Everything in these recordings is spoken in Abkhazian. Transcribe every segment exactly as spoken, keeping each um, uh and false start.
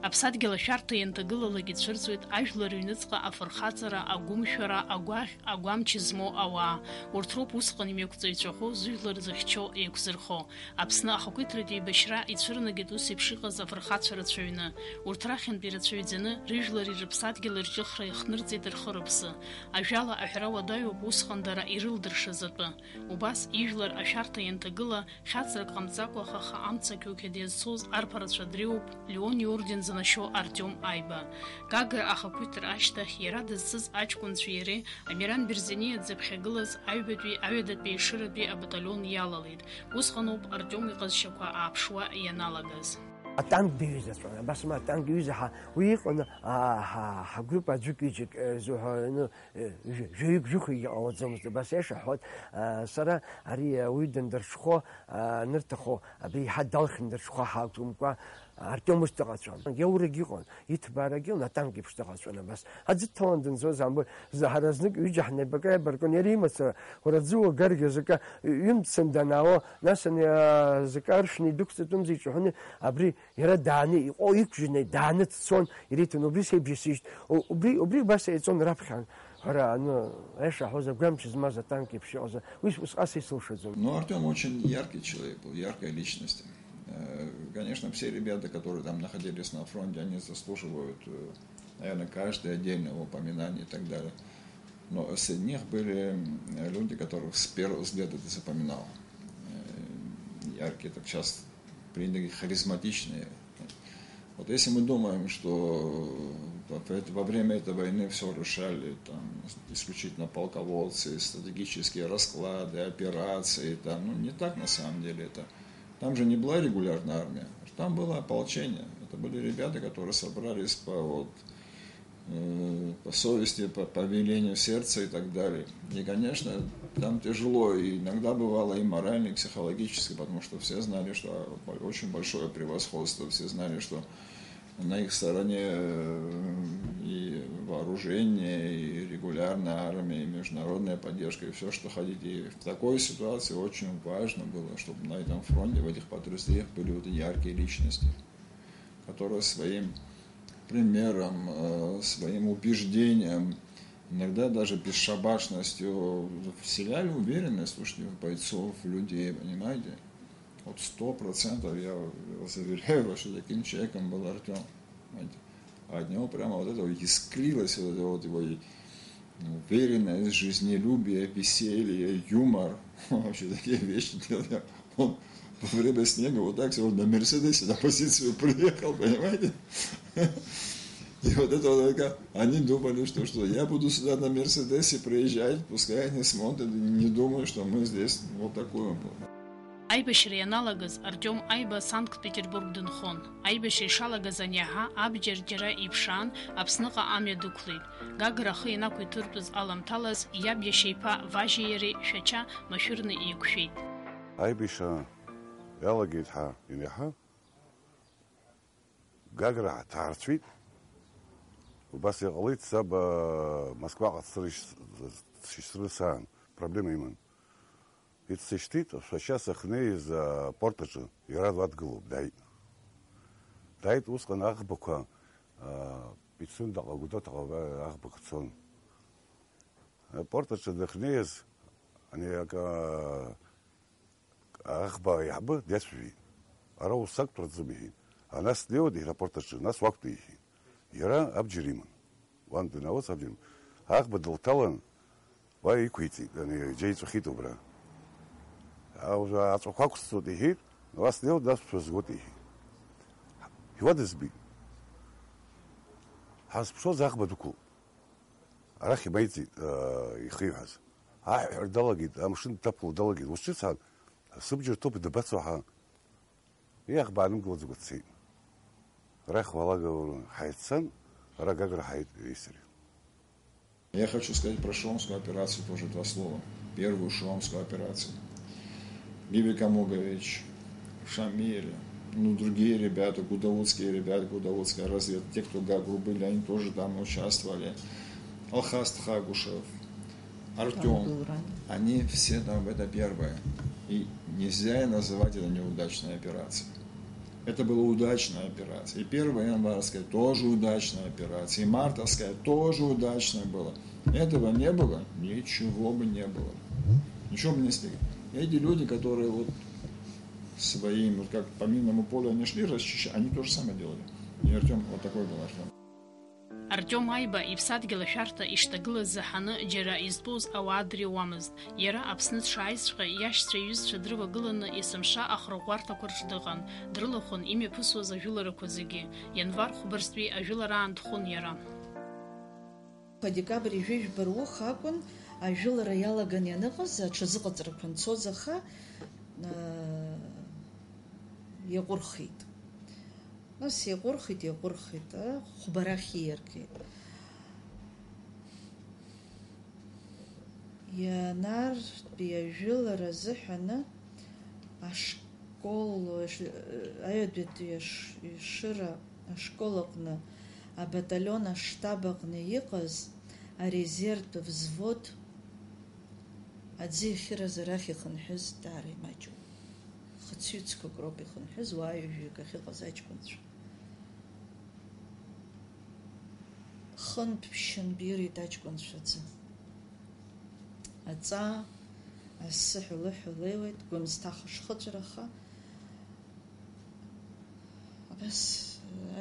Аԥсадгьыл ашәарҭа ианҭагылалак ицәырҵуеит ажәлар рыҩныҵҟа афырхаҵара, агәымшәара, агәаӷь, агәамч змоу ауаа. Урҭ роуп усҟан имҩақәҵаҩцәахо зыжәлар зыхьчо еиқәзырхо. Аԥсны ахақәиҭратә еибашьра ицәырнагеит ус еиԥш иҟаз афырхацәа рацәаҩны. Урҭ рахьынтә ирацәаҩӡаны рыжәлари рыԥсадгьыли рҿыхра иахнырҵеит рхы-рыԥсы. Ажәала аҳәара уадаҩуп усҟан дара ирылдыршаз атәы. Убас ижәлар ашәарҭа ианҭагыла, хьаҵрак ҟамҵакәа хаха амца қьоуқьад иазцоз арԥарацәа дреиуоуп Леон иорден занашьоу Артиом Аиба. Гагра ахақәиҭра ашьҭахь иара дызцыз аҷкәынцәеи иареи Амиран Берзениа дзыԥхьагылаз аҩбатәи аҩадатәи ешыратәи абаталион иалалеит. Усҟаноуп Артиом иҟазшьақәа ааԥшуа ианалагаз. Атанк диҩызаҵәҟьан, абас ма атанк иҩыза ҳа, уи иҟан, а, ҳа, ҳгруп аӡәык-ҩыџьак, э, зуҳәа, ну, э, жәа-, жәаҩык-жәохәҩыкгьы ҟалаӡомызт, абас аиаша ҳҳәоит, а, сара ари ауаҩы дандырҽхәо, а, анырҭаху, абри иаҳа далхны дырҽхәа ҳакәымкәа, Артиом ус дыҟаҵәҟьан. Иаурагь иҟан, иҭбаарагь иҟан, атанк еиԥш дыҟаҵәҟьан абас. Аӡы дҭалан дынцоз амбои, зны ҳара знык ҩыџьа ҳнеибака иабаркын, иара имацара, уара аӡы уагаргьы зыкы ҩымцан данаауа, нас ани, а, зыкы аршәны идәықәҵатәымзи ҿаҳәаны, абри иара дааны, иҟәо иқәжьны, дааны дцон, ириҭон, убри сеибжьысыжьт, у-, убри, убри убас еиҵон раԥхьан. Ҳара, ну, аиаша ҳҳәозар, гәамч змаз атанк еиԥш иҟаз, уи усҟас исылшаӡом. Ну, Артём очень яркий человек был, яркая личность. Э, конечно, все ребята, которые там находились на фронте, они заслуживают, э, наверное, каждое отдельное упоминание и так далее. Но среди них были, м, люди, которых с первого взгляда ты запоминал. Э, яркие, так сейчас принято говорить, харизматичные. Вот если мы думаем, что во, во время этой войны всё решали там исключительно полководцы, стратегические расклады, операции, там, ну, не так на самом деле это. Там же не была регулярная армия, там было ополчение. Это были ребята, которые собрались по, вот, э, по совести, по, по велению сердца и так далее. И, конечно, там тяжело, и иногда бывало и морально, и психологически, потому что все знали, что очень большое превосходство, все знали, что на их стороне, э, и вооружение, и регулярная армия, и международная поддержка, и всё, что хотите. И в такой ситуации очень важно было, чтобы на этом фронте, в этих подразделениях были вот яркие личности, которые своим примером, э, своим убеждением, иногда даже бесшабашностью вселяли уверенность, слушайте, в бойцов, в людей, понимаете? Вот сто процентов я вас заверяю, что таким человеком был Артём. Понимаете? От него прямо вот это вот искрилось, вот это вот его и, ну, уверенность, жизнелюбие, веселье, юмор. Он вообще такие вещи делал. Он во время снега вот так всё на Мерседесе на позицию приехал, понимаете? И вот это вот только они думали, что, что я буду сюда на Мерседесе приезжать, пускай они смотрят, не думают, что мы здесь вот такое было. Аибашьра ианалагаз, Артиом Аиба Санкт-Петербург дынхон. Аибашьра ишалагаз аниаҳа, абџьар џьара иԥшаан, Аԥсныҟа амҩа дықәлеит. Гагра ахы ианақәиҭыртәыз аламҭалаз, иаб иашьа иԥа Важьеи иареи Шәача машәырны еиқәшәеит. Аибашьра иалагеит ҳәа ианиаҳа, Гагра ҳҭаарцәит. Убас иҟалеит, саб, а, Москваҟа дсыршь-, дшьысрысаан, проблема иман. Ицсышьҭит, Шәача сахьнеиз, а, апорт аҿы, иара уа дгылоуп, дааит. Дааит, усҟан аӷбақәа, а, Пицундаҟа, Гәдоуҭаҟа аӷбақәа цон. Апорт аҿы дахьнеиз, ани, ак-, а, Аӷба аиҳабы диацәажәеит. Ара усс актәраӡам, иҳәеит. Ана снеиуеит аеропорт аҿы, нас уақәтәа, иҳәеит. Иара абџьар иман. Уан данаауаз абџьар иман. Аӷба дылҭалан, уа иқәиҵеит, ани, џьа иҵәахит убра. А, аҵәақәа ақәсҵоит, иҳәеит, уа снеиуеит, нас шәазгоит, иҳәеит. Иуадызбеит. Ҳазԥшуаз аӷба дықәлт. Арахь имаиҵеит, аа, ихиҳәаз. Аҳәҳәара далагеит, амшын дҭаԥало далагеит. Ус ҿыц ҳәа, сыбџьар ҭоуп, дабацо ҳәа. Иаӷба аанымгылаӡакәа дцеит. Арахь уалагаларун ҳаиццан, ара Гагра ҳааит иареи сареи. Я хочу сказать про Шеломскую операцию тоже два слова. Первую Шеломскую операцию. Гиви Камугович, Шамиль, ну, другие ребята, гудаутские ребята, гудаутская разведка, те, кто Гагру были, они тоже там участвовали. Алхас Тхагушев, Артём, Абдулран. Они все там, это первое. И нельзя называть это неудачной операцией. Это была удачная операция. И первая январская тоже удачная операция. И мартовская тоже удачная была. Этого не было, ничего бы не было. Ничего бы не стигли. Эти люди, которые вот своим, вот как по минному полю они шли расчищать, они то же самое делали. И Артём, вот такой был Артём. Артиом Аиба иԥсадгьыл ашәарҭа ишҭагылаз заҳаны џьара изтәыз ауаа дреиуамызт. Иара Аԥсны дшааизҵәҟьа иашьцәа-иҩызцәа дрывагыланы есымша ахырӷәӷәарҭақәа рҿы дыҟан, дрылахәын имҩаԥысуаз ажәыларақәа зегьы. Ианвар хәба рзтәи ажәылараан дхәын иара. Адекабр ижәижәба рух акәын ажәылара иалаган ианыҟаз, аҽазыҟаҵарақәа анцоз, аха иаҟәырхит. Нас иаҟәырхит, иаҟәырхит, хәба рахь ииаргеит. Ианартәи ажәылара азыҳәаны ашкол, аҩадатәи ашыра ашкол аҟны, абаталион аштаб аҟны иҟаз арезервтә взвод аӡы иахьыраз арахь ихынҳәыз даара имаҷын. Хыцҩыцқәак роуп ихынҳәыз, уаа ҩажәаҩык ахьыҟаз аҷкәынцәа. Хынтә-ԥшьынтә ирит аҷкәынцәа аӡы. Аҵаа, асы ҳәа-лыҳәа леиуеит, гәамсҭаха шхыҵәраха. Абас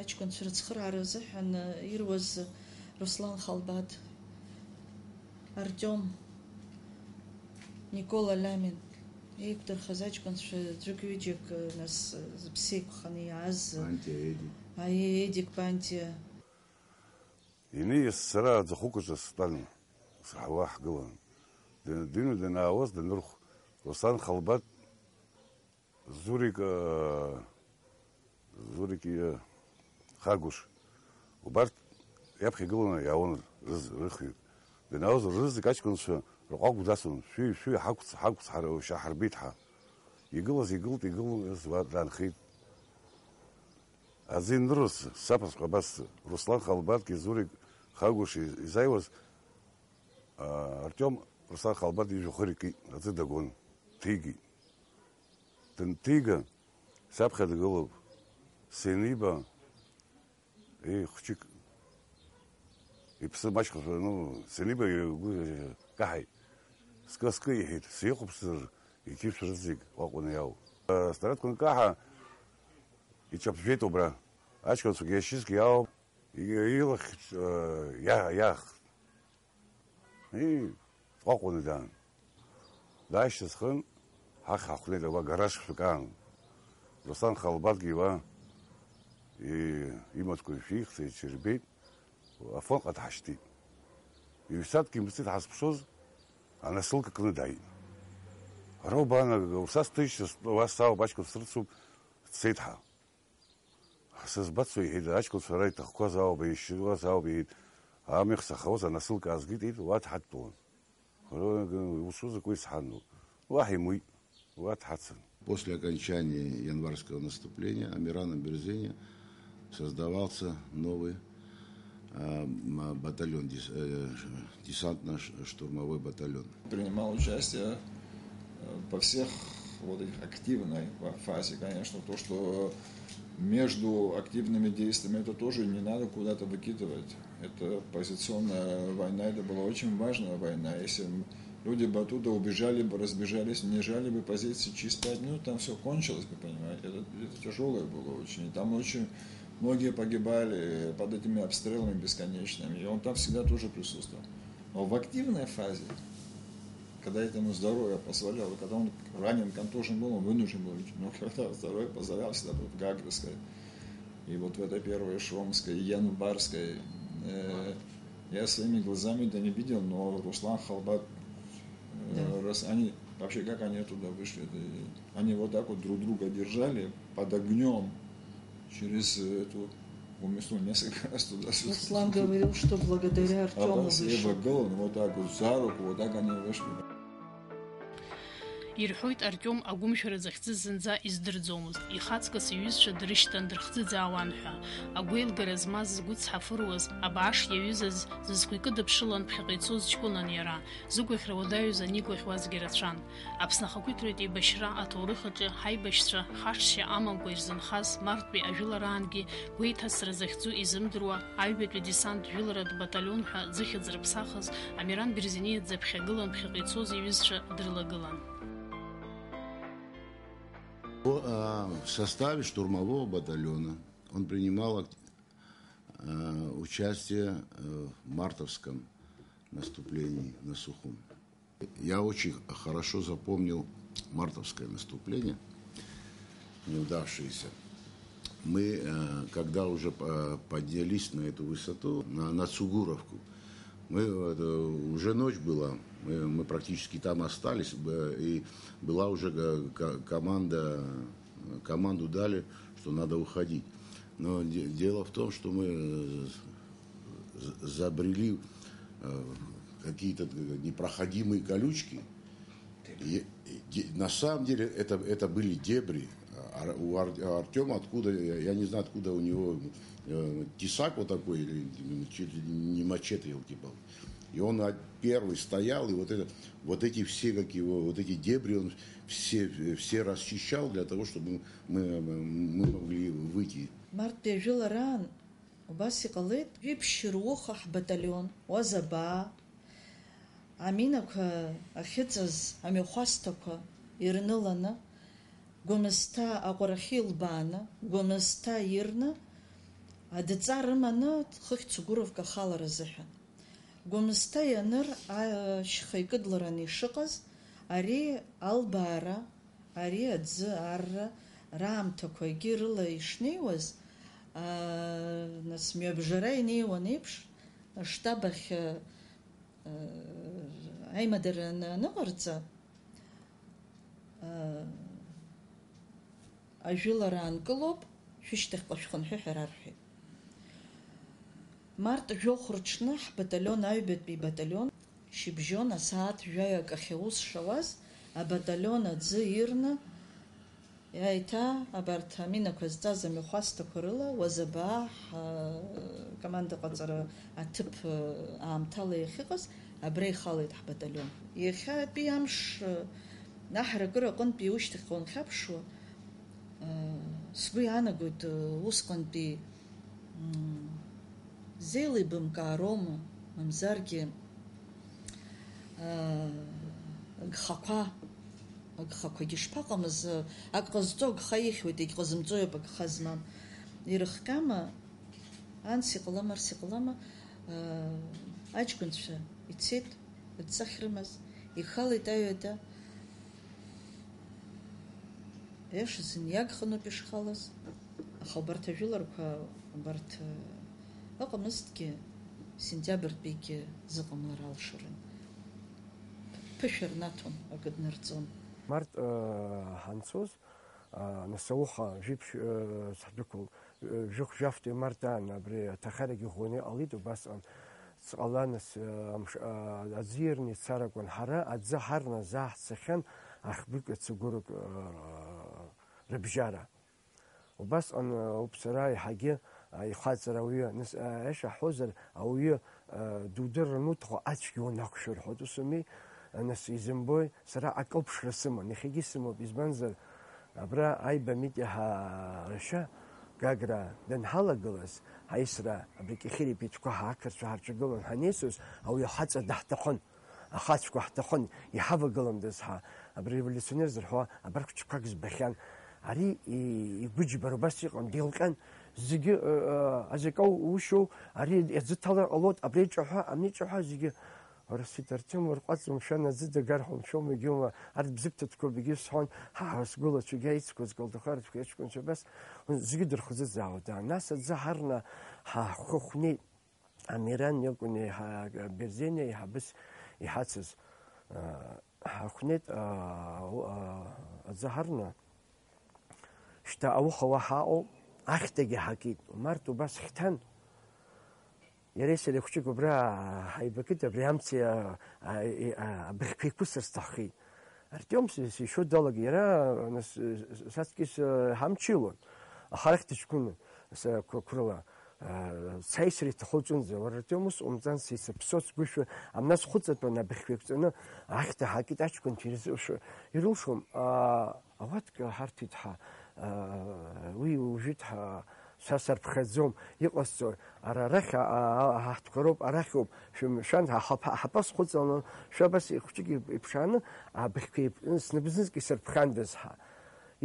аҷкәынцәа рыцхыраара азыҳәан ируаз Руслан Халбаҭ, Артиом, Никола Лямин еиқәдырхаз аҷкәынцәа ӡәык-ҩыџьак, нас зыԥсы еиқәханы иааз Пантиа Едик. Аиеи, Едик Пантиа. Инеиз сара аӡахәыкаҿы стәан, саҳауа ҳгылан. Дин-, дины данаауаз данырхә, Руслан Халбаҭ, Зурик, Зурик, Хагәыш, убарҭ иаԥхьа игыланы иаауан рыз-, рыхҩык. Данаауаз рызегь аҷкәынцәа рҟәаҟә дасуан, шәи, шәи, ҳақәҵ, ҳақәҵ, ҳара шьа ҳарбеит ҳа. Игылаз игылт, игылаз уа даанхеит. Аӡы инырыз саԥхьаҵәҟьа абас Руслан Халбаҭгьы, Зурик Хагәыш изааиуаз, аа, Артиом Руслан Халбаҭ ижәҩахыр икит, аӡы дагон, ҭигеит. Дынҭига, саԥхьа дгылоуп, сениба, еи, хәҷык, иԥсы маҷхашәа, ну, сениба игәы каҳаит. Скы, скы, иҳәеит, сихәаԥшзар, иқьышә рызегь уаҟәаны иаауп. Снарядқәа анкаҳа, иҿаԥжәеит убра. Аҷкәынцәагьы иашьызгьы иаауп, и-, илахь, э, иа-, иаах. Ии, дҟәаҟәаны даан. Дашьҭысхын, ҳахь ҳахәнеит ауа гараж хәыҷык аан. Руслан Халбаҭгьы уа, и-, имаҭәақәа шәихт, иҽирбеит, Афонҟа дҳашьҭит. Ҩ-сааҭк имҵит ҳазԥшыз, анасылка кны дааит. Ара убаанага, уса сҭыжьшьҭа стәы, уа саауп, аҷкәын срыцуп, дцеит ҳа. Сызбацо, иҳәеит, аҷкәынцәа ара иҭахқәаз ауп, ишьуаз ауп, иҳәеит, амҩа хсахауаз анасылка аазгеит, иҳәеит, уа дҳадтәалан. Ара, ус узакәи сҳан, уаҳа имуит, уа дҳацын. После окончания январского наступления Амираном Берзине создавался новый, а, м, батальон, дес-, э, десантно-штурмовой батальон. Принимал участие, э, во всех вот этих активной фа-, фазе, конечно, то, что между активными действиями, это тоже не надо куда-то выкидывать. Это позиционная война, это была очень важная война. Если м-, люди бы оттуда убежали бы, разбежались, не сжали бы позиции через пять минут, там всё кончилось бы, понимаете. Это, это тяжёлое было очень. И там очень многие погибали под этими обстрелами бесконечными. И он там всегда тоже присутствовал. Но в активной фазе, когда этому здоровье позволяло, когда он ранен, контужен был, он вынужден был идти. Но когда здоровье позволяло, всегда был в Гагрской. И вот в этой первой Шромской, Январской, э, я своими глазами это не видел, но Руслан Халбаҭ, э, Да. раз они, вообще как они оттуда вышли, это, они вот так вот друг друга держали под огнём через эту гумисту несколько раз туда-сюда. Руслан говорил, что благодаря Артёму Абас вышел. Эва Гэллан, вот так вот за руку, вот так они вышли. Ирҳәоит, Артиом агәымшәара захьӡыз зынӡа издырӡомызт, ихаҵкыс иҩызцәа дрышьҭан, дрыхӡыӡаауан ҳәа. Агәеилгара змаз, згәы цҳафыруаз, абааш иаҩызаз, зызқәа икыдыԥшылан, ԥхьаҟа ицоз ҷкәынан иара. Зыгәаӷьра уадаҩыз анигәаӷьуазгьы рацәан. Аԥсны ахақәиҭратә еибашьра аҭоурых аҿы ҳаибашьцәа хашшьа амамкәа ирзынхаз Марттәи ажәылараангьы гәеиҭасра захьӡу изымдыруа, аҩбатәи десант жәыларатә баталион ҳәа зыхьӡ рыԥсахыз Амиран Берзениа дзаԥхьагылан, ԥхьаҟа ицоз иҩызцәа дрылагылан. По, а, В составе штурмового батальона он принимал ак-, а, участие, э, в мартовском наступлении на Сухум. Я очень хорошо запомнил мартовское наступление, неудавшееся. Мы, э, когда уже по-, поднялись на эту высоту, на, на Цугуровку, мы, э, уже ночь была, мы, мы практически там остались, б-, и была уже ка-, ка-, команда, команду дали, что надо уходить. Но де-, дело в том, что мы, э, з-, забрели, э, какие-то непроходимые колючки. И, и де-, на самом деле это, это были дебри. А, у Ар-, Артёма откуда, я, я не знаю, откуда у него, э, тесак вот такой, или, ну, чуть ли не мачете, ёлки-палки. И он од-, первый стоял, и вот это, вот эти все, как его, вот эти дебри он все, все расчищал для того, чтобы мы, мы, мы могли выйти. Марттәи ажәылараан убас иҟалеит, жәиԥшь руаха ҳбаталион, уазабаа, аминақәа ахьыҵаз амҩахәасҭақәа ирныланы, Гәымсҭа аҟәарахьы илбааны, Гәымсҭа ирны, адҵа рыманы, хыхь Цугуровка ахалара азыҳәан. Гәымсҭа ианыр, ашьха икыдлараны ишыҟаз, ари албаара, ари аӡы арра раамҭақәагьы рыла ишнеиуаз, аа, нас, мҩабжара инеиуан еиԥш, аштаб ахь, аа, аимадара аны-, аныҟарҵа, аа, ажәылара аанкылоуп, шәышьҭахьҟа шәхынҳәы ҳәа рарҳәеит. Март жәохә рҽны ҳбаталион, аҩбатәи баталион, шьыбжьон асааҭ жәаҩа акахь аус шауаз, абаталион аӡы ирны, еиҭа абарҭ аминақәа зҵаз амҩахәасҭақәа рыла, уазабаа ҳкоманда ҟаҵара аҭыԥ аамҭала иахьыҟаз, абра ихалеит ҳбаталион. Иахьатәи амш, аҳаракыра аҟынтәи ушьҭахьҟа уанхьаԥшуа, сгәы иаанагоит, усҟантәи, м, зеилибамкаароума, мамзаргьы, а, агхақәа, агхақәагьы шԥаҟамыз, ак ҟазҵо агха ихьуеит, егьҟазымҵо иоуп агха змам. Ирыхҟьама, анс иҟалама, арс иҟалама, а, аҷкәынцәа ицеит, адҵа ахьрымаз, ихалеит аҩада. Аиашазын иагханоуп ишхалаз, аха убарҭ ажәыларқәа, убарҭ, э, ыҟамызҭгьы, сентиабртәигьы зыҟамлар алшарын. Ԥышәа рнаҭон, акы днарҵон. Март, э, ҳанцоз, э, нас ауха жәиԥшь, э, сҳдәықәлт, э, жәохә-жәафтәи март аан абри аҭахарагьы ӷәӷәаны иҟалеит, убасҟан ҵҟала нас, э, амш-, э, аӡы ирны ицар акәын. Ҳара аӡы ҳарны заа ҳцахьан, ахбык ацыгәырак, э, рыбжьара. Убасҟан, ауп сара еиҳагьы, а, ихаҵара ауаҩы, нас, а, аиаша ҳҳәозар, ауаҩы, а, дудырыр ануҭаху ацәгьа унақәшәо рҳәоит, ус ауми? А, нас изымбои, сара акылԥшра сыман, иахьагьы сымоуп, избанзар, абра Аиба Митиа ҳа-, рашьа Гагра данҳалагылаз, ҳаисра абри Кьахьыри Петқәа ҳа ақырҭцәа ҳарҿагылан ҳанеицыз, ауаҩы ахаҵа даҳҭахын. Ахацәқәа ҳҭахын, иҳавагыландаз ҳәа, абри револиуционер зырҳәо абарҭ хәыҷқәак збахьан. Ари и-, игәыџьбара убас иҟан, деилҟьан, зегьы, ы, ы, азакы ушьоу, ари аӡы ҭалар ҟалоит, абри ҿаҳәа, ани ҿаҳәа, зегьы. Расит Артем, урҟәаҵ, умшәан, аӡы дагар ҳәа умшәома, егьиума, арҭ бзыԥҭатәқәоуп, егьи сҳәон, ҳа, ҳа, сгәылацәагьы аицқәа зколдахарцәгьа аҷкәынцәа абас, зегьы дырхәыӡыӡаауеит, даан, нас аӡы ҳарна ҳа-, ҳхы хәнеит. Амиран иакәын еиҳа-, Берзениа еиҳабыс иҳацыз, а, ҳахәнеит, а, у-, а, аӡы ҳарны. Шьҭа ауха уа ҳаҟоуп, ахьҭагьы ҳакит. Март убас хьҭан. Иареи сареи хәҷык убра ҳаибакит, абри амци, а, а, и-, а, абыӷьқәа еиқәысыр сҭаххеит. Артиом сишьо далагеит, иара, нас, саҵкьыс ҳамчылон, аха арахь дыҷкәынан, са қәрала, саисра иҭаху лҿынӡа, уара, Артиом, ус ҟамҵан, сеицаԥсо, сгәышәо, амна схәыҵатәан, абыхьқәа еиқәҵаны, ахьҭа ҳакит, аҷкәынцәа ирзыҟашәо ирылшом, ауатка ҳарҭеит ҳа, уи ужәит ҳа, Са сарԥхьаӡом, иҟасҵои? Ара арахь, а, а, а, ҳаҳтәқәа роуп, арахьоуп, шәымшәан, ҳа-, ҳаԥа, ҳаԥа схәыҵалан, шәа абас ихәҷык иԥ-, иԥшааны, абыхьқәа еип-, снапы-знызкы исырԥхандаз ҳа.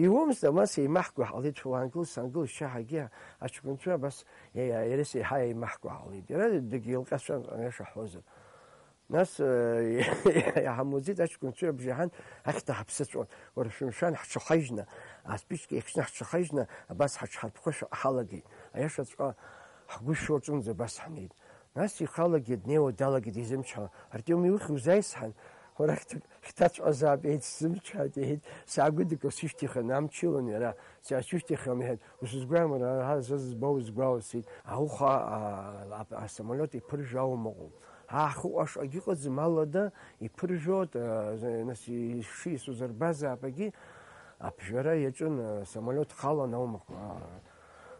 Иумсда, ма сеимаҳкуа ҳҟалеит, шәуаангыл, саангыл, шьаҳагьы аҷкәынцәа абас, иа-, иа-, иара сеиҳа еимаҳкуа ҳҟалеит. Иара дагьилҟьацәан, аиаша ҳҳәозар. Нас, э, иҳамуӡеит аҷкәынцәа абжьаҳан ахьҭа ҳаԥсыҵәҟьон. Уара шәымшәан ҳҽахажьны, аспичка еихшьны ҳҽахажьны, абас ҳаҽҳарԥхошәа ҳалагеит. Аиашаҵәҟьа ҳгәы шәо аҿынӡа абас ҳнеит. Нас ихалагьы днеиуа далагеит изымчҳауа. Артиом, иухьи, узаисҳан? Уара хьҭа-, хьҭацәҟазаап, еицсзымчҳаит, иҳәеит, саагәыдыкыл, сышьҭихын, амчылон иара. Сашьҭихьан, иҳәеит, усызгәаамыр, ара зызбо узгәаласит. Ауха, а, а, асамолиот иԥыржәо аумаҟоуп. Аҳ, хыҟәашагь ыҟаӡам, алада иԥыржәоит, а, нас иши сузырбазаап агьи, аԥжәара иаҿын, а, самолиот халан аумаҟа, а,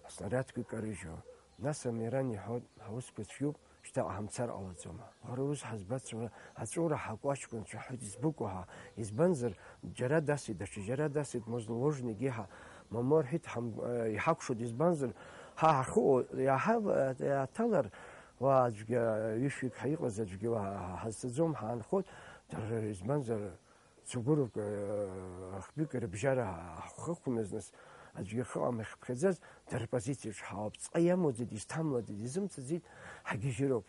аснариадқәа икарыжьуа. Нас Амиран иҳәоит, ҳаусқәа цәгьоуп, шьҭа ҳамцар ҟалаӡома? Уара ус ҳазбацәа, аҵәуара ҳакуа аҷкәынцәа ҳәа дызбыкәу ҳа, избанзар, џьара дасит, даҽа џьара дасит, можно ложнигьы ҳа, мамоу рҳәеит, ҳам-, э, иҳакәшоит, избанзар, ҳа ҳахыҟоу, иаҳа-, иаҭалар, уа аӡәгьы, ҩышәҩык ҳаиҟаз аӡәгьы уа ҳазцаӡом, ҳаанхоит, дара, избанзар, Цугуровка, э, ахбик рыбжьара ҳхықәмыз, нас аӡәгьы хыҟам иахьԥхьаӡаз, дара рпозициаҿ ҳаауп. Ҵҟа иамоуӡеит, изҭамлаӡеит, изымцаӡеит, ҳагьежьыроуп.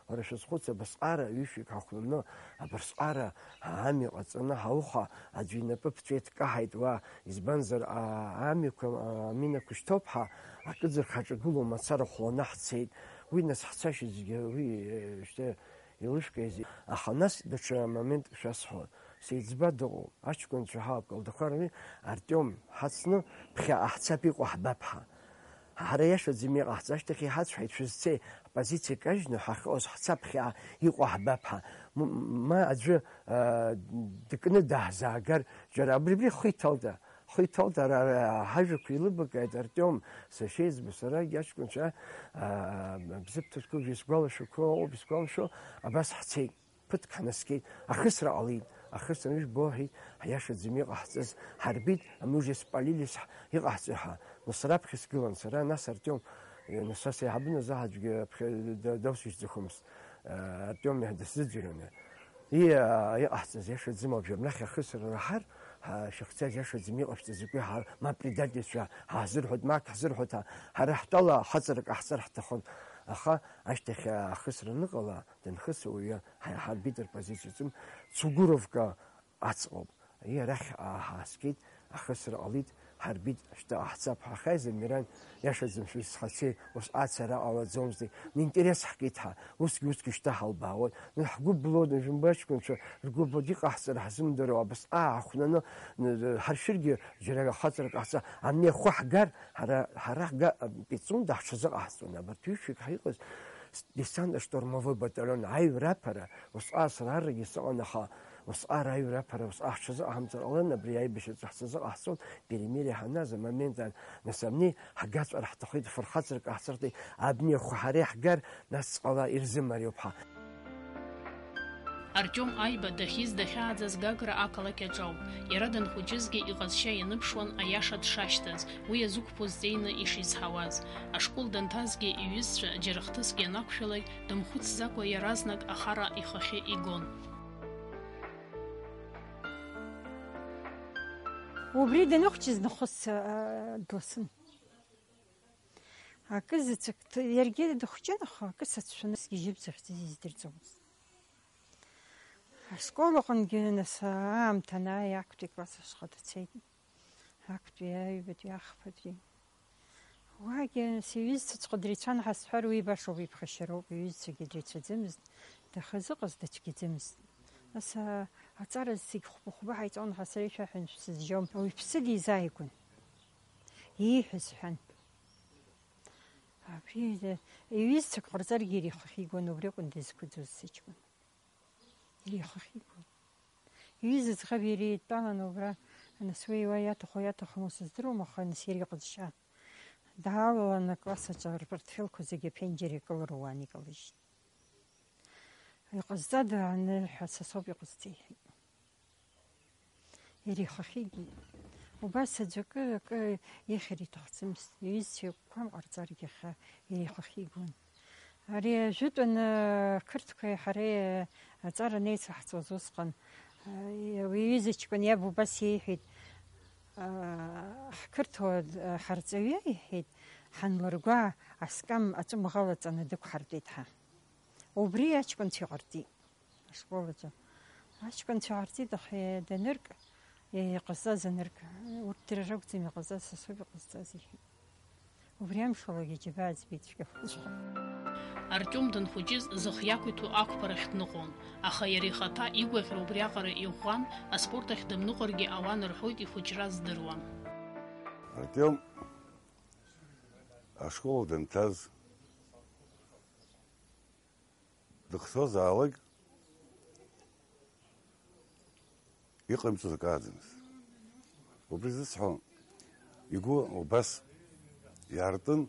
Уара шәазхәыц, абасҟара ҩышәҩык ҳахәнаны, абасҟара амҩа ҟаҵаны ҳауха, аӡәы инапы ԥҵәеит каҳаит уа, избанзар, а-, амҩақәа, а-, аминақәа шьҭоуп ҳа, акыӡак ҳаҿагылоу мацара хәланы ҳцеит. Уи нас ҳцашьа зегьы уи, э, шьҭа илышәкази. Аха нас даҽа моментк шәасҳәон. Сеиҵба дыҟоуп, аҷкәынцәа ҳауп, Калдахәарами, Артиом, ҳацны ԥхьаҟа ҳцап, иҟоу ҳбап ҳа. Ҳара иашаӡам иҟаҳҵо, ашьҭахь иҳацәҳаит, шәызцеи, ҳпозициа кажьны ҳахьыҟаз ҳцап ԥхьаҟа, иҟоу ҳбап ҳа. М-, ма аӡәы, а, дыкны даҳзаагар, џьара абри, абри ҳхы иҭалт, ҳхы иҭалт, ара, ара ҳажәақәа еилыбакааит Артиом, сашьеиҵба, сарагьы аҷкәынцәа, а, бзыԥҭатәқәоуп исгәалашәақәо ыҟоуп исгәалашәо, абас ҳцеит. Ԥыҭк ҳнаскьеит, ахысра ҟалеит, ахысра ижәбо, ҳәеит, ҳиашаӡам иҟаҳҵаз, ҳарбеит, а мы уже спалились, ҳ-, иҟаҳҵои ҳәа, нас раԥхьа сгылан сара, нас Артиом, э, нас ас еиҳабы назы аӡәгьы аԥхьа да-, даусышьҭӡахымызт, э, Артиом иаҳ-, дысзыӡырҩуан. И, а, иҟаҳҵаз иашаӡам абжьы, абнахь ахысра раҳар, ҳа, шәахьцаз иашаӡам иҟашәҵаз закәи ҳа, ма предательцәа ҳаҳзырҳәоит, ма ак ҳзырҳәоит, ҳа, ҳара ҳтәала хаҵарак ҟаҳҵар ҳҭахын, аха ашьҭахь ахысра аныҟала, Данхыс ауаҩы ҳа-, ҳарбитр позициаҿын, Цугуровка аҵҟоуп. Ари арахь ааҳааскьеит, ахысра ҟалеит, ҳарбит, шьҭа ҳцап ҳәа ҳахьааиз, Амиран, иашаӡам шәызхацеи, ус ацара ҟалаӡомызти, неинтерес ҳкит ҳа, усгьы, усгьы шьҭа ҳалбаауан. Нас ҳгәы блон, жәымба аҷкәынцәа ргәы блон, иҟаҳҵара ҳзымдыруа, абасҟак ҳахәнаны, н-, ҳаршәыргьы џьара хаҵарак ҟаҳҵа, амни ахәы ҳгар, ҳара, ҳара ҳга-, Пицунда ҳҽазыҟаҳҵон, абарҭ ҩышәҩык ҳаиҟаз, Десантно-штурмовой батальон аҩра аԥара, усҟан сара аррагьы сыҟан, аха усҟан аҩра аԥара усҟан ҳҽазыҟаҳамҵар ҟалон, абри аибашьраҿы ҳҽазыҟаҳҵон, перемирие ҳанназ амомент ан, нас абни ҳагаҵәара ҳҭахеит, фырхаҵарак ҟаҳҵарҭеит, абни ахәы ҳара иаҳгар, нас ҵҟала ирзымариоуп ҳа. Артиом Аиба дахьиз дахьааӡаз Гагра ақалақь аҿы ауп. Иара данхәыҷызгьы иҟазшьа ианыԥшуан аиаша дшашьҭаз, уи азықәԥо зҵеины ишизҳауаз. Ашкол данҭазгьы иҩызцәа џьара хҭыск ианақәшәалак, дымхәыцӡакәа иаразнак ахара ихахьы игон. Убри даныхәҷыз нахыс, а, дласын. Акы заҵәык ҭ-, иаргьы дыхәҷын, аха акы сацәшәаны сгьежьып захьӡыз издырӡомызт. Ашкол аҟынгьы нас аамҭа анааи, актәи класс ашҟа дцеит. Актәи, аҩбатәи, ахԥатәи. Уагьы нас иҩызцәаҵәҟьа дрицәан ҳәа сҳәар, уи башоуп, иԥхашьароуп, иҩызцәагьы дрицәаӡамызт, дахьазыҟаз дацәгьаӡамызт. Нас, а, аҵара зегь хәба-хәба ҳаиҵон ҳәа сара ишәаҳәан шәсызжьом. Ауаҩԥсы дизааигәан. Ииҳәаз ҳәан. Абри, э, иҩызцәак ҟарҵаргьы иара ихахьы игон, убри акәын дызқәыӡуаз сыҷкәын. Иара ихахьы игон. Иҩыза ӡӷаб иара еидтәалан убра, нас уи уа иаҭаху иаҭахым ус здыруам, аха нас иара иҟазшьа. Даалалан акласс аҿы рпортфелқәа зегьы аԥенџьыр иакылруан, икылыжьит. Иҟазҵада анырҳәа, са соуп иҟазҵеит. Иара ихахьы игеит. Убас аӡәы акы, акы ихьыр иҭахӡамызт. Иҩызцәа еиқәԥам ҟарҵаргьы иахьа иара ихахьы игон. Ари ажәытәаны ақырҭқәеи ҳареи аҵара анеицаҳҵоз усҟан, уи иҩыза ҷкәын иаб убас иеиҳәеит, ҳқырҭуа ҳарҵаҩы, иҳәеит, ҳанлыргәаа аскам аҵәымӷ алаҵаны дықәҳартәеит ҳәа. Убри аҷкәынцәа иҟарҵеит. Ашкол аҿы. Аҷкәынцәа аарҵеит, аха данырк, иҟазҵаз анырк, урҭ дара ракәӡам иҟазҵаз, са соуп иҟазҵаз, иҳәеит. Убри амшалагьы џьабаа ӡбеит цәгьахәыцәҟьа. Артиом данхәыҷыз зых иақәиҭу ақәԥарахь дныҟәон, аха иара ихаҭа игәаӷьра убриаҟара иӷәӷәан, аспорт ахь дымныҟәаргьы ауан рҳәоит ихәыҷра здыруа. Артиом ашкол данҭаз дыхцозаалак иҟаимҵоз акы ааӡамызт. Убри зысҳәо, игәы убас иаартын,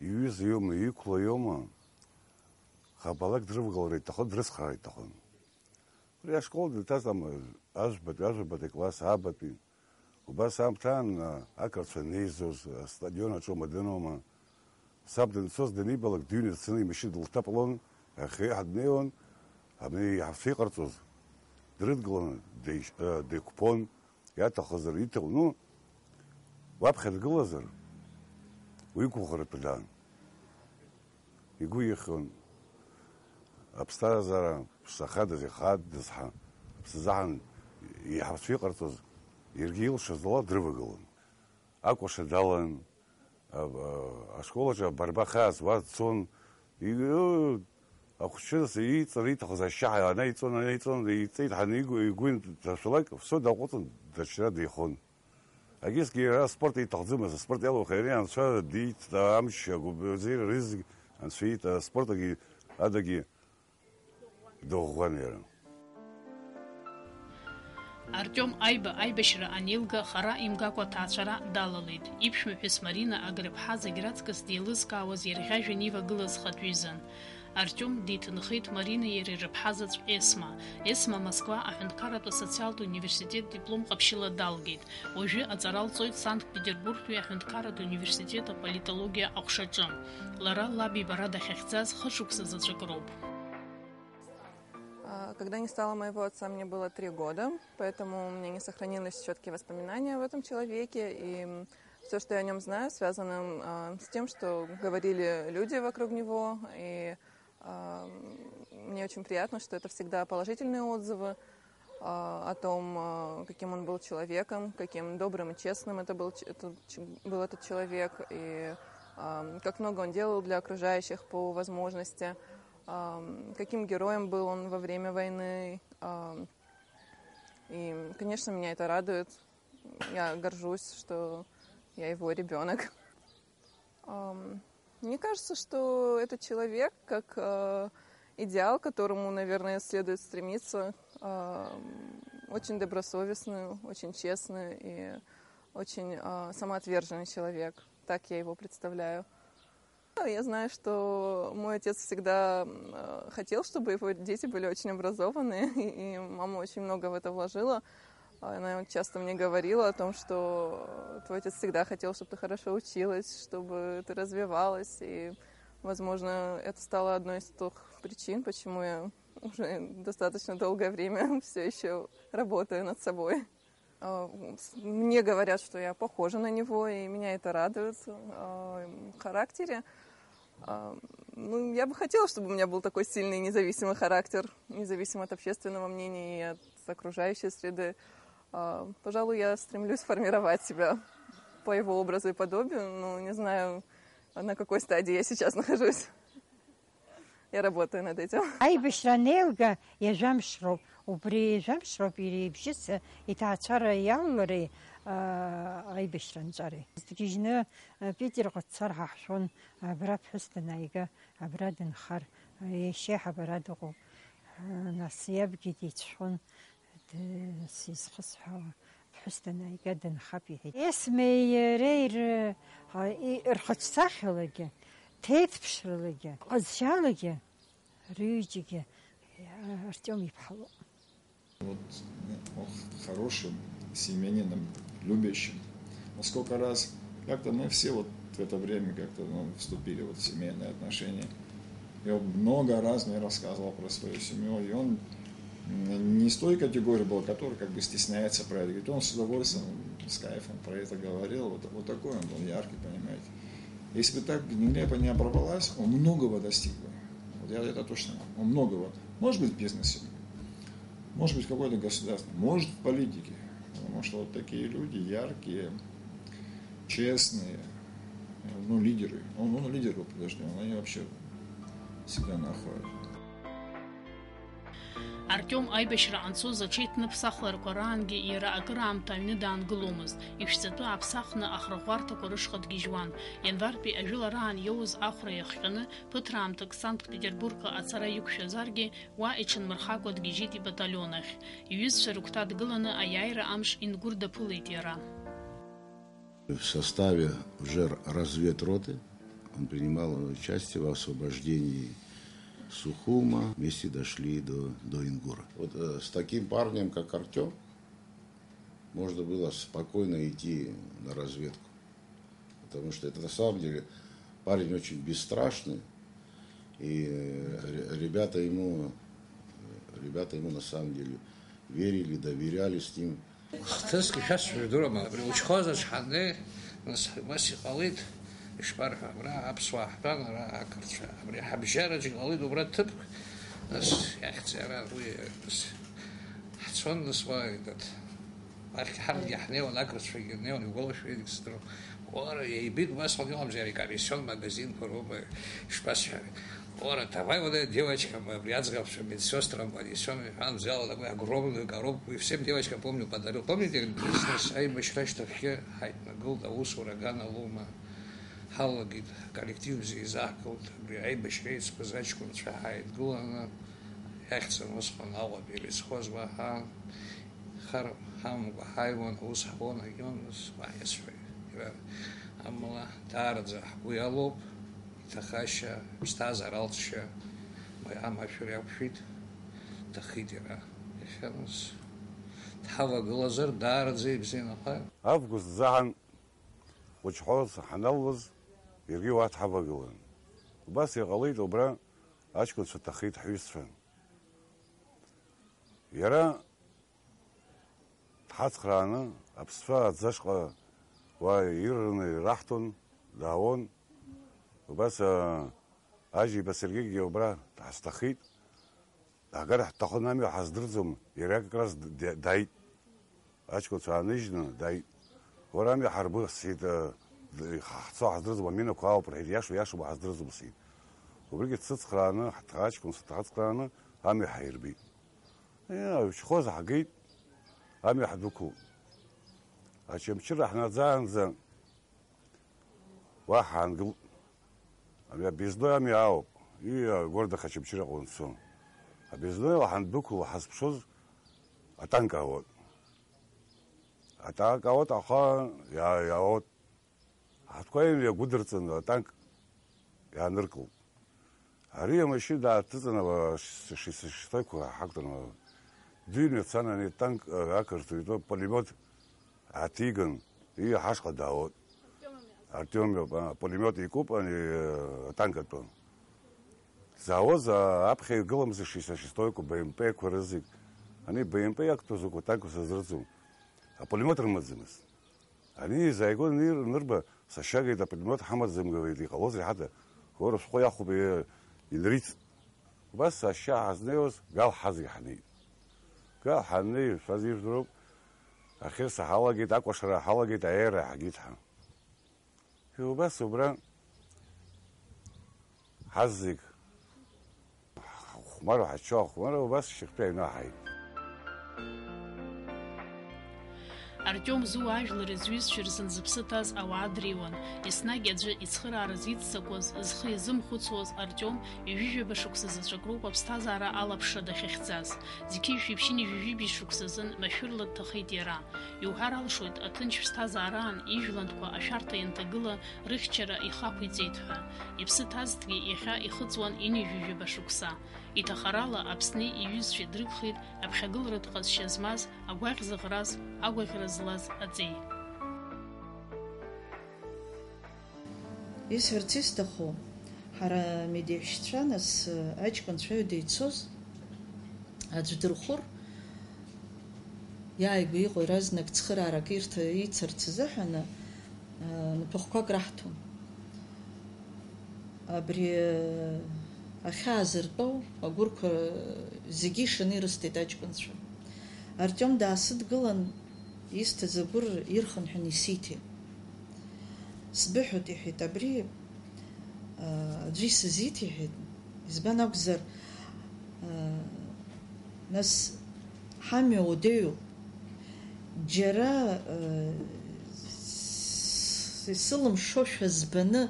иҩыза иоума, иқәла иоума, хабалак дрывгалар иҭахын, дрыцхраар иҭахын. Убри ашкол дҭаз ам-, ажәбатәи, ажәабатәи акласс, аабатәи. Убас аамҭаан, а, ақырҭцәа неизоз, астадион аҿоума дыноума, саб данцоз данибалак, дыҩны дцаны имашьына дылҭаԥалон, иахьа еиҳа днеиуан, абни иҳәацәа иҟарҵоз дрыдгыланы деиш-, а, деиқәԥон, иаҭахызар иҭауну, уаԥхьа дгылазар, уи гәыӷратәы даан. Игәы ихьуан аԥсҭазаара ԥшӡахадаз ихадаз ҳәа, ԥсӡаҳан иҳарцәа иҟарҵоз, иаргьы илшаз ала дрывагылон. Акәашара далан, а-, а-, ашкол аҿы абарба хаа зуаз дцон, и-, ахәыҷы иҵара иҭахыз ашьшьаҳәа анаиҵон, анаиҵон, иҵеит ҳәа игәы, игәы инҭашәалак, Ԥсо даҟәыҵын, даҽа деихон. Егьысгьы иара аспорт иҭахӡамызт, аспорт иалоуха иара анцәа диит, амч, агәыбзиара рызегь анцәа иит, аспорт агьы адагьы дыӷәӷәан иара. Артиом Аиба аибашьра анеилга, хара имгакәа аҭаацәара далалеит. Иԥшәмаԥҳәыс Марина Агрыԥҳа зегь раҵкыс деилызкаауаз, ирӷьажәҩан ивагылаз хатә ҩызан. Артиом диҭынхеит Маринеи иареи рыԥҳа заҵә Есма. Есма Москва аҳәынҭқарратә асоциалтә университет диплом ҟаԥшьыла далгеит. Уажәы аҵара лҵоит Санкт-Петербургтәи аҳәынҭқарратә университет аполитологиа аҟәшаҿы. Лара лаб ибара дахьахьӡаз хышықәса заҵәык роуп. А, Когда не стало моего отца, мне было три года, поэтому у меня не сохранились четкие воспоминания об этом человеке, и все, что я о нем знаю, связано а, с тем, что говорили люди вокруг него, и а, мне очень приятно, что это всегда положительные отзывы а, о том, а, каким он был человеком, каким добрым и честным это был, ч- этот ч- был этот человек, и а, как много он делал для окружающих по возможности, а, каким героем был он во время войны. А, И, конечно, меня это радует. Я горжусь, что я его ребенок. Ам, Мне кажется, что этот человек, как э, идеал, к которому, наверное, следует стремиться, ам, очень добросовестный, очень честный и очень э, самоотверженный человек. Так я его представляю. Я знаю, что мой отец всегда э, хотел, чтобы его дети были очень образованные, и мама очень много в это вложила. Она часто мне говорила о том, что твой отец всегда хотел, чтобы ты хорошо училась, чтобы ты развивалась, и, возможно, это стало одной из тех причин, почему я уже достаточно долгое время все еще работаю над собой. А, с- Мне говорят, что я похожа на него, и меня это радует а, в характере. А, Ну, я бы хотела, чтобы у меня был такой сильный независимый характер, независимо от общественного мнения и от окружающей среды. А, Пожалуй, я стремлюсь формировать себя по его образу и подобию, но не знаю, на какой стадии я сейчас нахожусь. Я работаю над этим. Аибашьра анеилга, ҩажәамш роуп. Убри ҩажәамш роуп иара ибжьыс иҭаацәара иалалареи, аа, аибашьра анҵәареи. Дгьежьны, а, Питерҟа дцар ҳаҳшәон, абра аԥҳәыс данааига, абра дынхар, а, иашьеиҳаб ара дыҟоуп. А, нас иабгьы дицәшәон. Д-, сизхысҳәаауа, ԥҳәыс данааига дынхап иҳәеит. Есмеи иареи ры-, а, и-, рхаҿсахьалагьы, ҭеиҭԥшралагьы, ҟазшьалагьы, рҩыџьагьы, а, Артиом иԥҳа лоуп. Вот, ну, ох, хорошим семьянином, любящим. Вот сколько раз, как-то мы все вот в это время как-то, ну, вступили вот в семейные отношения. И он много раз мне рассказывал про свою семью, и он, м, не с той категории был, который как бы стесняется про это. Говорит, он с удовольствием, с кайфом про это говорил. Вот, вот такой он был яркий, понимаете. Если бы так нелепо не оборвалась, он многого достиг бы. Вот я это точно знаю. Он многого. Может быть, в бизнесе. Может быть, какой-то государственный. Может, в политике. Потому что вот такие люди яркие, честные, ну, лидеры. Он, он лидер был, подожди, он, они вообще всегда на охуе. Артиом аибашьра анцоз аҽеиҭныԥсахларақәа раангьы иара акыраамҭа аҩны даангыломызт. Ишәҵатәы ааԥсахны ахырӷәӷәарҭақәа рышҟа дгьежьуан. Ианвартәи ажәылараан иоуз ахәра иахҟьаны, ԥыҭраамҭак Санкт-Петербургҟа ацара иқәшәазаргьы, уа иҽынмырхакәа дгьежьит ибаталион ахь. Иҩызцәа рыгәҭа дгыланы аиааира амш Ингәыр даԥылеит иара. В составе уже разведроты он принимал участие в освобождении Сухума, вместе дошли до, до Ингура. Вот, э, с таким парнем, как Артём, можно было спокойно идти на разведку. Потому что это на самом деле парень очень бесстрашный. И, э, ре-, ребята ему, э, ребята ему на самом деле верили, доверяли с ним. Хҭыск ишәасҳәо жәдыруама, абри учхозаҵә ҳаннеи, нас, ус иҟалеит, ишԥарҳәа, абра аԥсуаа ҳтәан, ара ақырҭцәа, абри ҳабжьараҿ иҟалеит убра ҭыԥк, нас, иахьӡ ара уи, нас, ҳцон, нас, уа, этот, ахь ҳарҭгьы ҳнеиуан, ақырҭцәагьы рнеиуан, иугәалашәоит, егьсыздырам. Уара, еибит, убасҟан иҟамзи ари комиссион магазинқәа роума, ишԥасҳәари? Уара, давай, вот эта девочка, мы, абри аӡӷабцәа, медсестрам комиссион, иҳәан, взял такой огромную коробку, и всем девочкам, помню, подарил. Помните, бизнес аибашьра шьҭахьгьы ҳаиднагылт, аусура аганахьала, ҳалагеит, коллектив бзиа изаҳгылт, абри аибашьра иҵқәаз аҷкәынцәа ҳаидгыланы, иахьӡын усҟан Аҟәатәи исхоз уаҳа. Хар ҳамамкәа ҳааиуан, аус ҳуан, егьаурыс уаҳа иасҳәеит. Иара, амала, даараӡа ҳгәы иалоуп, иҭахашьа, иԥсҭазаара алҵшьа, уи амашәыр иақәшәеит, дҭахеит иара. Иахьа нас дҳавагылазар, даараӡа ибзианаҟьааит. Август заҳан хәыҷ ҳәа ҳаналуаз, иаргьы уа дҳавагылан. Убас иҟалеит, убра аҷкәынцәа дҭахеит ҳҩызцәа. Иара дҳацхрааны, аԥсцәа аӡашҟа уа ирраны ираҳҭон, даауан. Убас, а, Ажьиба Сергеигьы убра ҳазҭахеит. Ҳагар ҳҭахын амҩа ҳаздырӡом, иара как раз д-, д-, дааит. Аҷкәынцәа ааныжьны дааит. Уара амҩа ҳарбы, сҳәеит, а, д-, ҳцо ҳаздырӡом, аминақәа аауп, рҳәеит, иашоу иашоума ҳаздырӡом, сҳәеит. Убригьы дсыцхрааны, ҳҭ-, аҷкәынцәа дҳацхрааны амҩа ҳаирбеит. Иа, ушьхоз ҳагеит, амҩа ҳдәықәлт. Очамчыра ҳнаӡаанӡа уа ҳаангылт. Амҩа объездной амҩа ауп. Иа, город Очамчыраҟа уанцо. Объездноила ҳандәықәло ҳазԥшуаз атанк аауеит. Атанк аауеит, аха иа-, иаауеит. Ҳтәқәа имҩа гәыдырҵан атанк иааныркылт. Ари амашьына дааҭыҵын, ала ш-, ш-, ш-, шҭақәа ҳақәтәан, ала дыҩны дцан, ани атанк, а, ақырҭуа итәоу пулемиот ааҭиган, ии ҳашҟа даауеит. Артиом иоуп, а, пулемиот икуп, ани, а, атанк атәы. Дзаауаз, а, аԥхьа игыламзи шестьдесят шестой Б М П-қәа рызегь. Ани Б М П иақәтәаз акәу атанк сыздырӡом. Апулемиот рымаӡамызт. Ани изааигәан анир-, анырба, сашьа иҳәеит, апулемиот ҳамаӡам, иҳәеит, иҟалозеи ҳада, уара шәҟәы иахәоуп, е-, инрыцт. Убас сашьа ҳазнеиуаз Гал ҳазегь ҳнеит. Гал ҳаннеи, шәаз ижәдыруп, ахьырса ҳалагеит, акәашара ҳалагеит, аиааира ҳагеит ҳәа. Убас убра ҳазегь ҳахәмару, ҳаччо ахәмару, убас шьыхтәы аҩны ҳааит. Артиом Зуа ажәлари зҩызцәеи рзын зыԥсы ҭаз ауаа дреиуан. Еснагь аӡәы ицхыраараз иццакуаз, зхы иазымхәыцуаз Артиом ҩажәижәаба шықәса заҵәык роуп аԥсҭазаара алаԥшра дахьахьӡаз. Зқьи жәшәи ԥшьынҩажәи жәибжь шықәсазын машәырла дҭахеит иара. Иуҳәар алшоит, аҭынч ԥсҭазаараан ижәлантәқәа ашәарҭа ианҭагыла, рыхьчара ихы ақәиҵеит ҳәа. Иԥсы ҭазҭгьы иахьа ихыҵуан ҩынҩажәижәаба шықәса. Иҭахарала Аԥсни иҩызцәеи дрыгхеит аԥхьагыларатә ҟазшьа змаз, агәаӷь зыӷраз, агәаӷьра злаз аҵеи. Исҳәарц исҭаху, ҳара медеҳәшьцәа, нас, аҷкәынцәа ҩада ицоз, аӡә дырхәыр, иааигәа иҟоу иаразнак цхыраарак ирҭа-, ицарц азыҳәан, а, напахәқәак раҳҭон. Абри, а, ахьаа зыртәоу агәырқәа зегьы ишаны ирысҭеит аҷкәынцәа. Артиом даасыдгылан, исҭаз агәыр ирхынҳәын исиҭеит. Сбыҳәоит, иҳәеит, абри, а, аӡәы исызиҭ, иҳәеит. Избан акәзар, а, нас ҳамҩа уадаҩуп. Џьара, а, с-, исылымшошәа збаны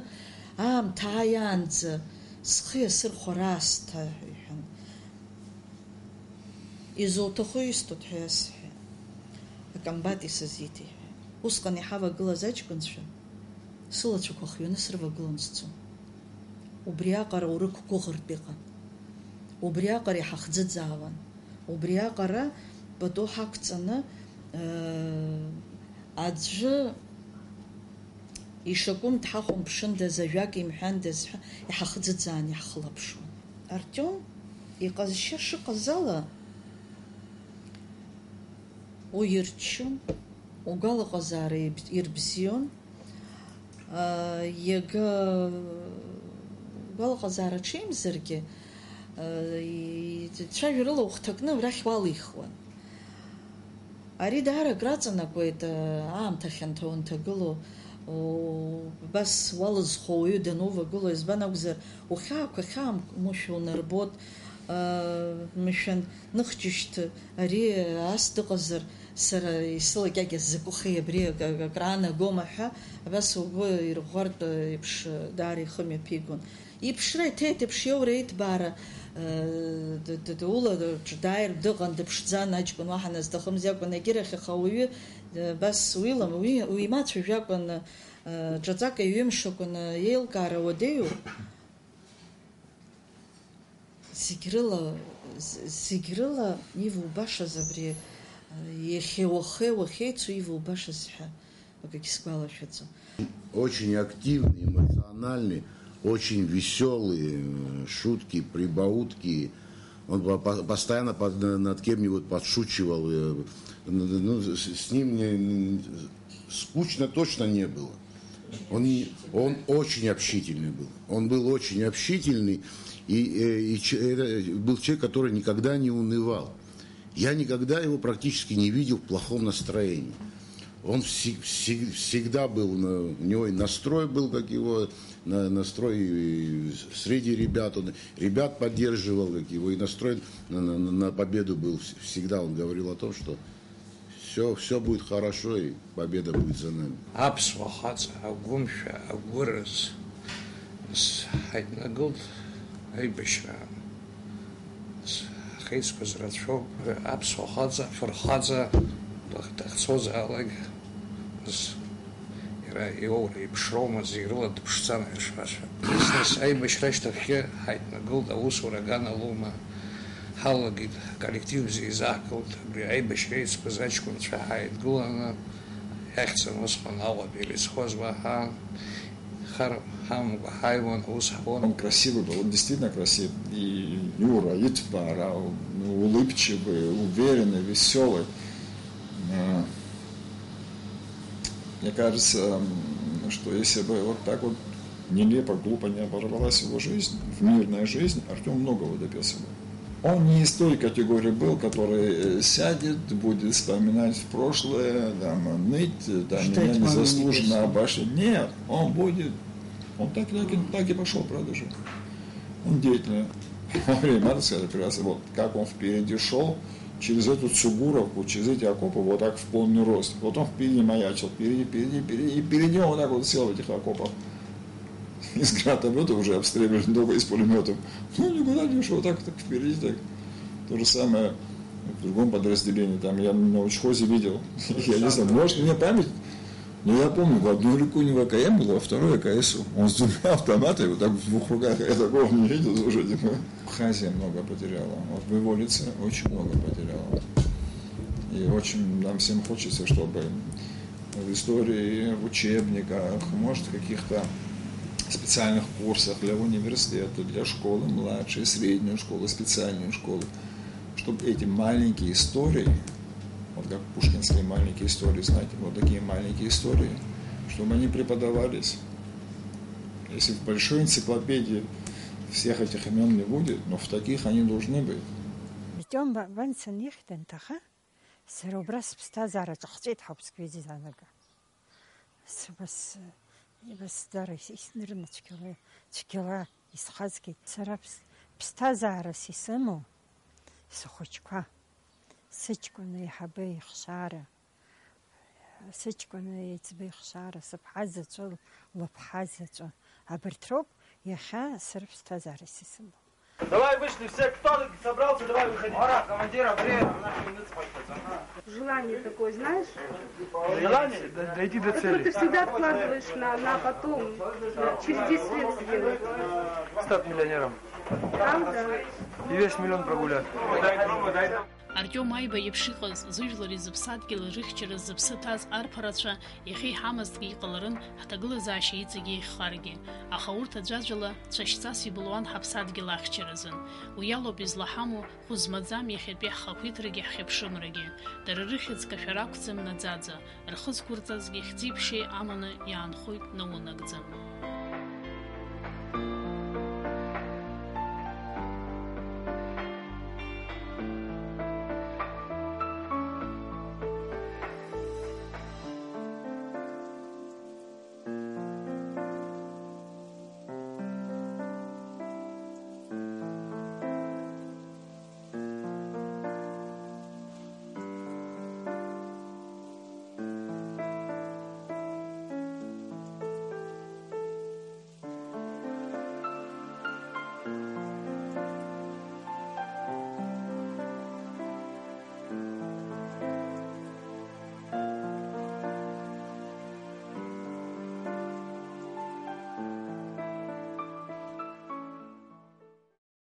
аамҭа ааиаанӡа схы иасырхәар аасҭа, иҳәан. Изуҭаху исҭоит ҳәа иасҳәеит. Акомбат исызиҭеит ҳәа. Усҟан иҳавагылаз аҷкәынцәа сылацәақәа хҩаны срывагылон сцон. Убриаҟара урықәгәыӷыртә иҟан. Убриаҟара иҳахӡыӡаауан. Убриаҟара пату ҳақәҵаны, э, аӡәы ишакәым дҳахәамԥшындаз, ажәак имҳәандаз ҳәа иҳахӡыӡаан иаҳхылаԥшуан. Артиом иҟазшьа шыҟаз ала, уи ирччон, угәалаҟазаара иб-, ирбзион. Аа, иага угәалаҟазаара ҽеимзаргьы, аа, ицәажәарыла ухҭакны арахь уалихуан. Ари даара акраҵанакуеит, аа, аамҭа хьанҭа унҭагылоу, уу, абас уалызхуа уаҩы данувагылоу, избан акәзар, ухьаақәа хьаамшәа унарбот, аа, мшәан, ныхџьышьҭ ари ас дыҟазар, сара исылакьагьа закәыхи абри ак-, ак-, акраанагома ҳәа, абас угәы ирӷәӷәартә еиԥш даара ихы мҩаԥигон. Иԥшра иҭеит, иԥшьоура иҭбаара, э, д-, д-, д-, ула д-, д-, дааир дыҟан, дыԥшӡан аҷкәын, уаҳа назҭахымзи акәын, егьирахь аха уаҩы, э, абас уилам, уи, уимацәажәакәын, э, ҿаҵак аҩымш акәын, э, еилкаара уадаҩу. Зегь рыла, з-, зегь рыла ивубашаз абри, э, иахьеи уахеи уахьеицу ивубашаз ҳәа. Акагьы сгәалашәаӡом. Очень активный, эмоциональный, очень весёлый, э, шутки, прибаутки. Он по-, по-, постоянно под-, на-, над кем-нибудь подшучивал. Э, н-, н-, ну, с, с ним не, н-, скучно точно не было. Он не, он очень общительный был. Он был очень общительный и, э, и че-, это был человек, который никогда не унывал. Я никогда его практически не видел в плохом настроении. Он всег-, всег-, всегда был, на, у него и настрой был, как его, на, настрой и среди ребят. Он ребят поддерживал, как его, и настроен на, на, на победу был вс-, всегда. Он говорил о том, что всё, всё будет хорошо, и победа будет за нами. Аԥсуа хаҵа агәымшәа агәыраз ҳаиднакылт аибашьраан. Ҳхеицқәаз рацәоуп, аԥсуа хаҵа, фырхаҵа дахь-, дахьцозаалак, нас иара иоура иԥшроума, зегь рыла дыԥшӡан ҳәа шҳәашәа. Нас, нас аибашьра ашьҭахьгьы ҳаиднакылт аусура аган алоума, ҳалагеит, коллектив бзиа изаҳгылт, абри аибашьра еиҵбыз аҷкәынцәа ҳааидгыланы, иахьӡын усҟан Аҟәатәи илесхоз уаҳа хар ҳамамкәа ҳааиуан, аус ҳуан. Он красивый был, он действительно красив. И Юра, и Тпара, улыбчивый, уверенный, весёлый. А, мне кажется, м, что если бы вот так вот нелепо, глупо не оборвалась его жизнь, в мирной жизни, Артём многого добился бы. Он не из той категории был, который, э, сядет, будет вспоминать в прошлое, там, ныть, э, там, меня незаслуженно обошли. Нет, он будет, он так, так и, так и пошёл, правда же? Он деятельный. Во время, надо сказать, прекрасно, вот как он впереди шёл, Через эту Цугуровку, через эти окопы, вот так в полный рост. Потом впереди маячил, впереди, впереди, впереди, и впереди он вот так вот сел в этих окопах. Из гранатомета уже обстреливали, много из пулеметов. Ну, никуда не ушел, так, так впереди, так. То же самое в другом подразделении, там, я на учхозе видел. Я не знаю, может, мне память, но я помню, в одной руке у него А К М было, а второй А К С. Он с двумя автоматами, вот так в двух руках, я такого не видел, слушайте. Абхазия много потеряла. Вот в Иволице очень много потеряла. И очень нам всем хочется, чтобы в истории, в учебниках, может, в каких-то специальных курсах для университета, для школы младшей, средней школы, специальной школы, чтобы эти маленькие истории, вот как пушкинские маленькие истории, знаете, вот такие маленькие истории, чтобы они преподавались. Если в большой энциклопедии всех этих имен не будет, но в таких они должны быть. Артём Ванцен ихьтан, аха сара убра сыԥсҭазаара ҿахҵәеит ҳәа уԥсқәа изанага. Сыбас, ибасдара ис-, иснырны цәгьала, цәгьала исхазгеит. Сара ԥс-, ԥсҭазаарас исымоу сыхәыҷқәа, сыҷкәын еиҳабы ихшара, сыҷкәын еиҵбы ихшара, сыԥҳа заҵәы, лыԥҳа заҵәы. Абарҭ роуп иахьа сара ԥсҭазаарас исымоу. Давай вышли все, кто собрался, давай выходи. Ура, командир, Андреев, наш минут спать. Желание такое, знаешь? Желание? Д-, дойти до цели. Которое ты всегда откладываешь на, на потом, на, через десять лет сделать. Стать миллионером. Правда? И весь миллион прогулять. Артиом Аиба иеиԥш иҟаз, зыжәлари зыԥсадгьыли рыхьчара зыԥсы ҭаз арԥарацәа иахьа иҳамазҭгьы иҟаларын, ҳҭагылазаашьа иҵегьы еиӷьхаргьы. Аха урҭ аӡәаӡәала цәашьҵас ибылуан ҳаԥсадгьыл ахьчаразын. Уи алоуп излаҳамоу, хәы змаӡам иахьатәи ҳхақәиҭрагьы ҳхьыԥшымрагьы. Дара рыхьӡ кашәара ақәӡам наӡаӡа, рхы зқәырҵазгьы хьӡи-ԥшеи аманы иаанхоит наунагӡа.